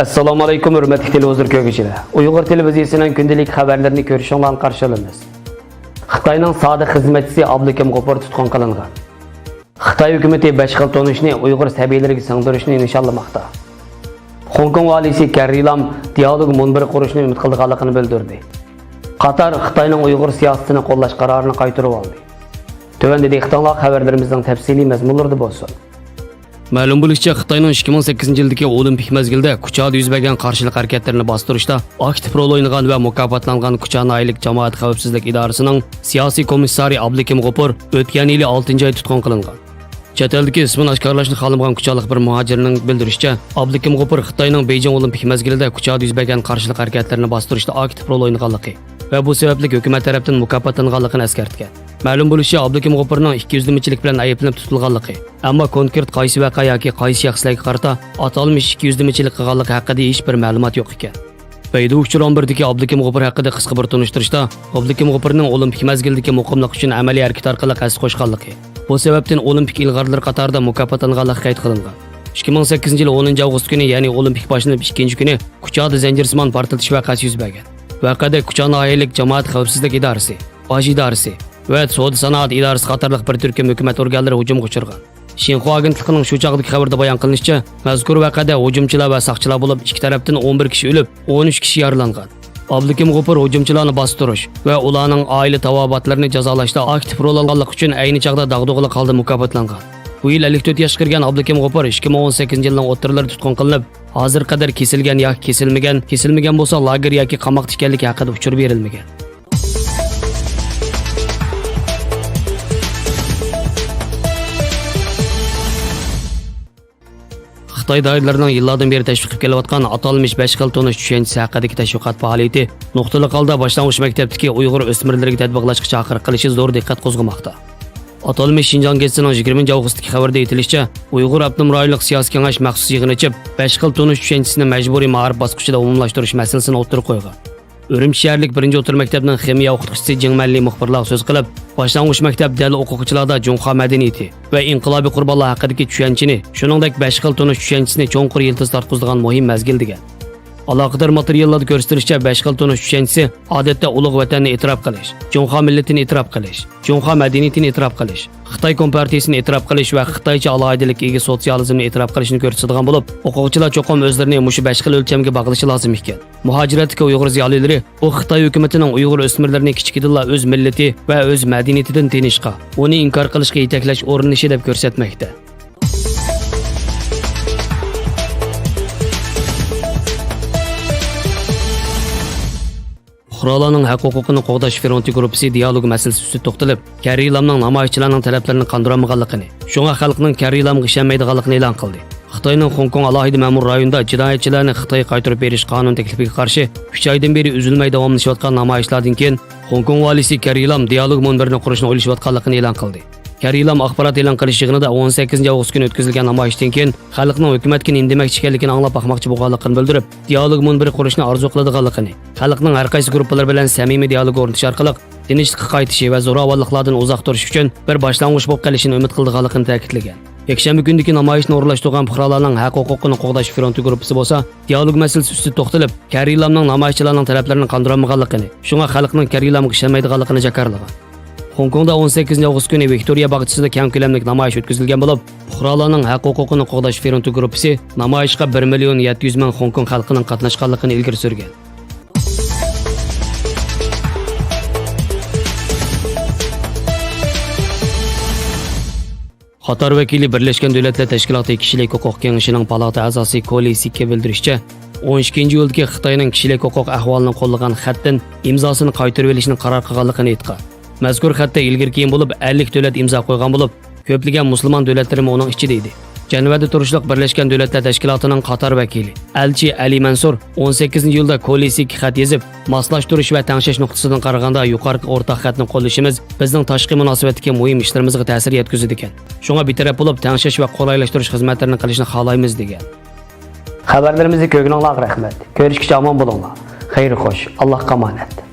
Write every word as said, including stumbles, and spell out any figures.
ئەسسالامۇ ئەلەيكۇم، ھۆرمەتلىك تېلېۋىزور كۆرگۈچىلەر. ئۇيغۇر تېلېۋىزىيىسىنىڭ كۈندىلىك خەۋەرلىرىنى كۆرۈشۈڭلارنى قارشى ئالىمىز. خىتاينىڭ سادىق خىزمەتچىسى ئابلىكىم غوپۇر تۇتقۇن قىلىنغان. خىتاي ھۆكۈمىتى بەش خىل تونۇشنى ئۇيغۇر سەبىيلىرىگە سىڭدۈرۈشنى نىشانلىماقتا. خوڭكوڭ ۋالىيسى كەررى لام دىيالوگ مۇنبىرى قۇرۇشنى ئۈمىد قىلىدىغانلىقىنى بىلدۈردى. قاتار خىتاينىڭ ئۇيغۇر سىياسىتىنى قوللاش قارارىنى قايتۇرۇۋالدى. تۆۋەندە دىققىتىڭلار خەۋەرلىرىمىزنىڭ تەپسىلىي مەزمۇنلىرىدا بولسۇن. مەلۇم بولۇشىچە، خىتاينىڭ ئىككى مىڭ سەككىزىنچى يىلدىكى ئولىمپىك مەزگىلدە كۇچادا يۈز بەرگەن قارشىلىق ھەرىكەتلىرىنى باستۇرۇشتا ئاكتىپ رول ئوينىغان ۋە مۇكاپاتلانغان كۇچا ناھىيەلىك جامائەت خەۋپسىزلىك ئىدارىسىنىڭ سىياسىي كومىسسارى ئابلىكىم غوپۇر ئۆتكەن يىلى ئالتىنچى ئاي تۇتقۇن قىلىنغان. چەت ئەلدىكى ئىسمىنى ئاشكارىلاشنى خالىمىغان كۇچالىق بىر مۇھاجىرنىڭ بىلدۈرۈشىچە، ئابلىكىم غوپۇر خىتاينىڭ بېيجىڭ ئولىمپىك مەزگىلىدە كۇچادا يۈز بەرگەن قارشىلىق ھەرىكەتلىرىنى باستۇرۇشتا ئاكتىپ رول ئوينىغانلىقى ۋە بۇ سەۋەبلىك ھۆكۈمەت تەرەپتىن مۇكاپاتلانغانلىقىنى ئەسكەرتكەن. مەلۇم بولۇشىچە، ئابلىكىم غوپۇرنىڭ ئىككىيۈزلىمىچىلىك بىلەن ئەيىبلىنىپ تۇتۇلغانلىقى، ئەمما كونكرېت قايسى ۋەقە ياكى قايسى شەخسلەرگە قارىتا ئاتالمىش ئىككىيۈزلىمىچىلىك قىلغانلىقى ھەققىدە ھېچ بىر مەلۇمات يوق ئىكەن. بەيدۇ ئۇچۇر ئون بىردىكى ئابلىكىم غوپۇر ھەققىدە قىسقا بىر تونۇشتۇرۇشتا، ئابلىكىم غوپۇرنىڭ ئولىمپىك مەزگىلدىكى مۇقىملىق ئۈچۈن ئەمەلىي ھەرىكەت ئارقىلىق ھەسسە قوشقانلىقى، بۇ سەۋەبتىن ئولىمپىك ئىلغارلىرى قاتارىدا مۇكاپاتلانغانلىقى قەيت قىلىنغان. ئىككى مىڭ سەككىزىنچى يىل ئونىنچى ئاۋغۇست كۈنى، يەنى ئولىمپىك باشلىنىپ ئىككىنچى كۈنى كۇچادا زەنجىرسىمان پارتلىتىش ۋەقەسى يۈز بەرگەن. ۋەقەدە كۇچا ناھىيەلىك جامائەت خەۋپسىزلىك ئىدارىسى، باش ئىدارىسى ۋە سودا سانائەت ئىدارىسى قاتارلىق بىر تۈركۈم ھۆكۈمەت ئورگانلىرى ھۇجۇمغا ئۇچرىغان. شىنخۇا ئاگېنتلىقىنىڭ شۇ چاغدىكى خەۋىرىدە بايان قىلىنىشىچە، مەزكۇر ۋەقەدە ھۇجۇمچىلار ۋە ساقچىلار بولۇپ ئىككى تەرەپتىن ئون بىر كىشى ئۆلۈپ، ئون ئۈچ كىشى يارىلانغان. ئابلىكىم غوپۇر ھۇجۇمچىلارنى باستۇرۇش ۋە ئۇلارنىڭ ئائىلە تاۋابىئاتلىرىنى جازالاشتا ئاكتىپ رول ئالغانلىقى ئۈچۈن ئەينى چاغدا داغدۇغىلىق ھالدا مۇكاپاتلانغان. بۇ يىل ئەللىك تۆت ياشقا كىرگەن ئابلىكىم غوپۇر ئىككى مىڭ ئون سەككىزىنچى يىلنىڭ ئوتتۇرىلىرى تۇتقۇن قىلىنىپ، ھازىرغا قەدەر كېسىلگەن ياكى كېسىلمىگەن، كېسىلمىگەن بولسا لاگېر ياكى قاماقتا ئىكەنلىكى ھەققىدە ئۇچۇر بېرىلمىگەن. خىتاي دائىرىلىرىنىڭ يىللاردىن بېرى تەشۋىق قىلىپ كېلىۋاتقان ئاتالمىش بەش خىل تونۇش چۈشەنچىسى ھەققىدىكى تەشۋىقات پائالىيىتى نۇقتىلىق ھالدا باشلانغۇچ مەكتەپتىكى ئۇيغۇر ئۆسمۈرلىرىگە تەتبىقلاشقا چاقىرىق قىلىشى زور دىققەت قوزغىماقتا. ئاتالمىش شىنجاڭ گېزىتىنىڭ يىگىرمىنچى ئاۋغۇستتىكى خەۋىرىدە ئېيتىلىشىچە، ئۇيغۇر ئاپتونوم رايونلۇق سىياسىي كېڭەش مەخسۇس يىغىن ئېچىپ، بەش خىل تونۇش چۈشەنچىسىنى مەجبۇرىي مائارىپ باسقۇچىدا ئومۇملاشتۇرۇش مەسىلىسىنى ئوتتۇرىغا قويغان. ئۈرۈمچى شەھەرلىك بىرىنچى ئوتتۇرا مەكتەپنىڭ خىمىيە ئوقۇتقۇچىسى جېڭ مەنلى مۇخبىرلارغا سۆز قىلىپ، باشلانغۇچ مەكتەپ دەل ئوقۇغۇچىلاردا جۇڭخۇا مەدەنىيىتى ۋە ئىنقىلابىي قۇربانلار ھەققىدىكى چۈشەنچىنى، شۇنىڭدەك بەش خىل تونۇش چۈشەنچىسىنى چوڭقۇر يىلتىز تارتقۇزىدىغان مۇھىم مەزگىل، دېگەن. ئالاقىدار ماتېرىياللاردا كۆرسىتىلىشىچە، بەش خىل تونۇش چۈشەنچىسى ئادەتتە ئۇلۇغ ۋەتەننى ئېتىراپ قىلىش، جۇڭخۇا مىللىتىنى ئېتىراپ قىلىش، جۇڭخۇا مەدەنىيىتىنى ئېتىراپ قىلىش، خىتاي كومپارتىيىسىنى ئېتىراپ قىلىش ۋە خىتايچە ئالاھىدىلىككە ئىگە سوتسىيالىزمنى ئېتىراپ قىلىشنى كۆرسىتىدىغان بولۇپ، ئوقۇغۇچىلار چوقۇم ئۆزلىرىنى مۇشۇ بەش خىل ئۆلچەمگە باغلىشى لازىم ئىكەن. مۇھاجىرەتتىكى ئۇيغۇر زىيالىيلىرى بۇ خىتاي ھۆكۈمىتىنىڭ ئۇيغۇر ئۆسمۈرلىرىنى كىچىكىدىنلا ئۆز مىللىتى ۋە ئۆز مەدەنىيىتىدىن تىنىشقا، ئۇنى ئىنكار قىلىشقا يېتەكلەش ئۇرۇنۇشى دەپ كۆرسەتمەكتە. پۇقرالارنىڭ ھەق-ھوقۇقىنى قوغداش فرونتى گۇرۇپپىسى دىيالوگ مەسىلىسى ئۈستىدە توختىلىپ، كەررى لامنىڭ نامايىشچىلارنىڭ تەلەپلىرىنى قاندۇرالمىغانلىقىنى، شۇڭا خەلقنىڭ كەررى لامغا ئىشەنمەيدىغانلىقىنى ئېلان قىلدى. خىتاينىڭ خوڭكوڭ ئالاھىدە مەمۇرىي رايونىدا جىنايەتچىلەرنى خىتايغا قايتۇرۇپ بېرىش قانۇن تەكلىپىگە قارشى ئۈچ ئايدىن بېرى ئۈزۈلمەي داۋاملىشىۋاتقان نامايىشلاردىن كېيىن، خوڭكوڭ ۋالىيسى كەررى لام دىيالوگ مۇنبىرىنى قۇرۇشنى ئويلىشىۋاتقانلىقىنى ئېلان قىلدى. كەررى لام ئاخبارات ئېلان قىلىش يىغىنىدا ئون سەككىزىنچى ئاۋغۇست كۈنى ئۆتكۈزۈلگەن نامايىشتىن كېيىن، خەلقنىڭ ھۆكۈمەتكە نېمە دېمەكچى ئىكەنلىكىنى ئاڭلاپ باقماقچى بولغانلىقىنى بىلدۈرۈپ، دىيالوگ مۇنبىرى قۇرۇشنى ئارزۇ قىلىدىغانلىقىنى، خەلقنىڭ ھەر قايسى گۇرۇپپىلار بلەن سەمىمىي دىيالوگ ئورنىتىش ئارقىلىق تىنچلىققا قايتىشى ۋە زوراۋانلىقلاردىن ئۇزاق تۇرۇش ئۈچۈن بىر باشلانغۇچ بولۇپ قېلىشىنى ئۈمىد قىلىدىغانلىقىنى تەكىتلىگەن. يەكشەنبە كۈنىدىكى نامايىشنى ئورۇنلاشتۇرغان پۇقرالارنىڭ ھەق-ھوقۇقىنى قوغداش فرونتى گۇرۇپپىسى بولسا، دىيالوگ مەسىلىسى ئۈستىدە توختىلىپ، كەررى لامنىڭ نامايىشچىلارنىڭ تەلەپلىرىنى قاندۇرالمىغانلىقىنى، شۇڭا خەلقنىڭ كەررى لامغا ئىشەنمەيدىغانلىقىنى جاكارلىغان. خوڭكوڭدا ئون سەككىزىنچى ئاۋغۇست كۈنى ۋىكتورىيە باغچىسىدا كەڭ كۆلەملىك نامايىش ئۆتكۈزۈلگەن بولۇپ، پۇقرالارنىڭ ھەق-ھوقۇقىنى قوغداش فرونتى گۇرۇپپىسى نامايىشقا بىر مىليون يەتتە يۈز مىڭ خوڭكوڭ خەلقىنىڭ قاتناشقانلىقىنى ئىلگىرى سۈرگەن. قاتار ۋەكىلى بىرلەشكەن دۆلەتلەر تەشكىلاتى كىشىلىك ھوقۇق كېڭىشىنىڭ پالاتا ئەزاسى كولى سىككە بىلدۈرۈشىچە، ئون ئىككىنچى ئىيۇلدىكى خىتاينىڭ كىشىلىك ھوقۇق ئەھۋالىنى قوللىغان خەتتىن ئىمزاسىنى قايتۇرۇۋېلىشنى قارار قىلغانلىقىنى ئېيتقان. مەزكۇر خەتتە ئىلگىرى-كېيىن بولۇپ ئەللىك دۆلەت ئىمزا قويغان بولۇپ، كۆپلىگەن مۇسۇلمان دۆلەتلىرىمۇ ئۇنىڭ ئىچىدە ئىدى. جەنۋەدە تۇرۇشلۇق بىرلەشكەن دۆلەتلەر تەشكىلاتىنىڭ قاتار ۋەكىلى، ئەلچى ئەلى مەنسۇر ئون سەككىزىنچى ئىيۇلدا كولى سىككە خەت يېزىپ، ماسلاشتۇرۇش ۋە تەڭشەش نۇقتىسىدىن قارىغاندا يۇقىرىقى ئورتاق خەتنى قوللىشىمىز بىزنىڭ تاشقى مۇناسىۋەتتىكى مۇھىم ئىشلىرىمىزغا تەسىر يەتكۈزىدىكەن. شۇڭا بىتەرەپ بولۇپ تەڭشەش ۋە قولايلاشتۇرۇش خىزمەتلىرىنى قىلىشنى خالايمىز، دېگەن. خەۋەرلىرىمىزنى كۆرگىنىڭلارغا رەھمەت. كۆرۈشكىچە ئامان بولۇڭلار. خەير خوش. ئاللاھقا ئامانەت.